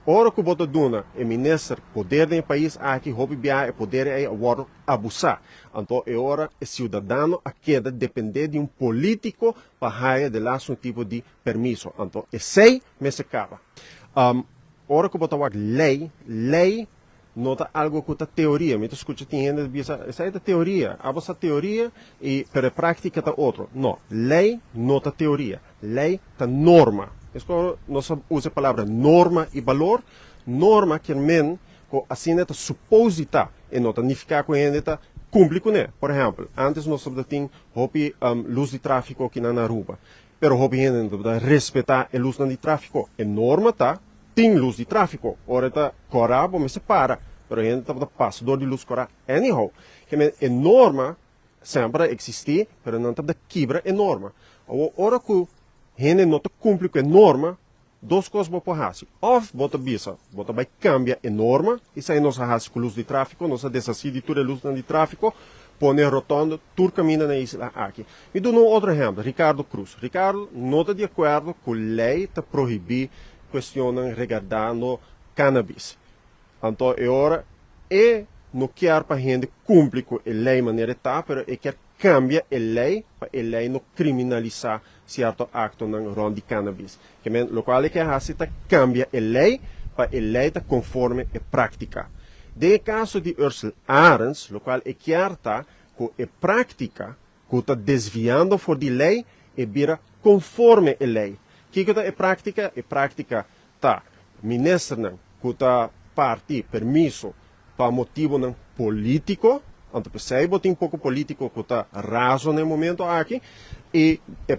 Ora ku bo ta duna e minister poder den e pais aki, hopi biaha e poder ei a wòrdu abusá. Anto e ora e siudadano a keda dependé di un polítiko pa haya delas un tipo di permiso. Anto esei mester kaba. Ora ku bo ta wak lei, lei no ta algo ku ta teoria. Mi ta skucha tin hende ta bisa, esei ta teoria, abo sa teoria i pero e práktika ta otro. No, lei no ta teoria, lei ta norma. Es ku nos a usa e palabra norma i balor. Norma kier men ku asina e ta supos di ta, e no ta nifiká ku hende ta kumpli kuné. Por ehèmpel, ántes nos tabata tin hopi lus di tráfiko kinan na Aruba, pero hopi hende no tabata respetá e lusnan di tráfiko. E norma ta tin lus di tráfiko. Ora e ta kòrá bo mester para, pero hende tabata pasa dor di lus kòrá anyhow. Ke men e norma semper a eksistí, pero nan tabata kibra e norma. Awor ora ku hende no ta kumpli ku e norma, dos kos bo por hasi. Òf bo ta bisa bo ta bai kambia e norma, esei nos a hasi ku lus di tráfiko, nos a deshasí di tur e lusnan di tráfiko, pone rotònde tur kaminda na e isla aki. Mi duna un otro ehèmpel, Ricardo Croes. Ricardo no ta di akuerdo ku lei ta prohibí kuestionnan regardando cannabis. Anto e ora e no kier pa hende kumpli ku e lei manera e ta, pero e kier kambia e lei pa e lei no kriminalisá sierto aktonan rònt di cannabis. Ke men lokual e ke hasi ta kambia e lei pa e lei ta konforme e práktika. Den e kaso di Ursel Arends lokual e kier ta ku e práktika ku ta desviando for di lei e bira konforme e lei. Kiko ta e práktika? E práktika ta ministernan ku ta parti permiso pa motibonan polítiko, anto p'esei bo tin poko polítiko ku ta razo na e momento aki, i e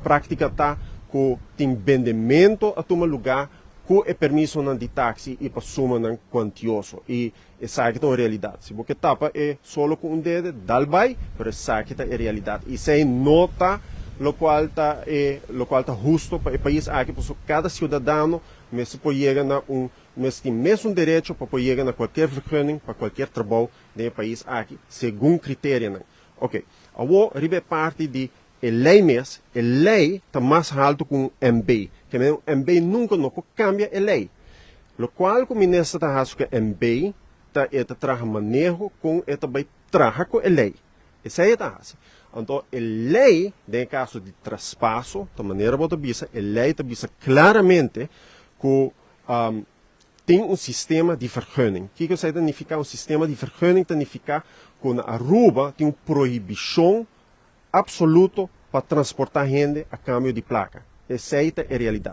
práktika ta ku tin bendemento a tuma lugá ku e permisonan di taksi i pa sumanan kuantioso. I esaki ta un realidat. Si bo ke tapa e solo ku un dede, dal bai, pero esaki ta e realidat. I esei no ta lokual ta e lokual ta husto pa e pais aki, pasobra kada siudadano mester por yega na un mester tin mesun derecho pa por yega na kualkier vergunning pa kualkier trabou den e pais aki, segun kriterianan. Oke, awor riba e parti di e lei mes, e lei ta mas haltu ku un MB. Ke men un MB nunka no por kambia e lei. Lokual ku minister ta hasi ku e MB ta e ta traha maneho kon e ta bai traha ku e lei. Esei e ta hasi. Anto e lei den e kaso di traspaso, ta manera bo ta bisa, e lei ta bisa klaramente ku tin un sistema di vergunning. Kiko esei ta nifiká? Un sistema di vergunning ta nifiká ku na Aruba tin un prohibishon absoluto pa transportá hende a kambio di plaka. Esei ta e realidat.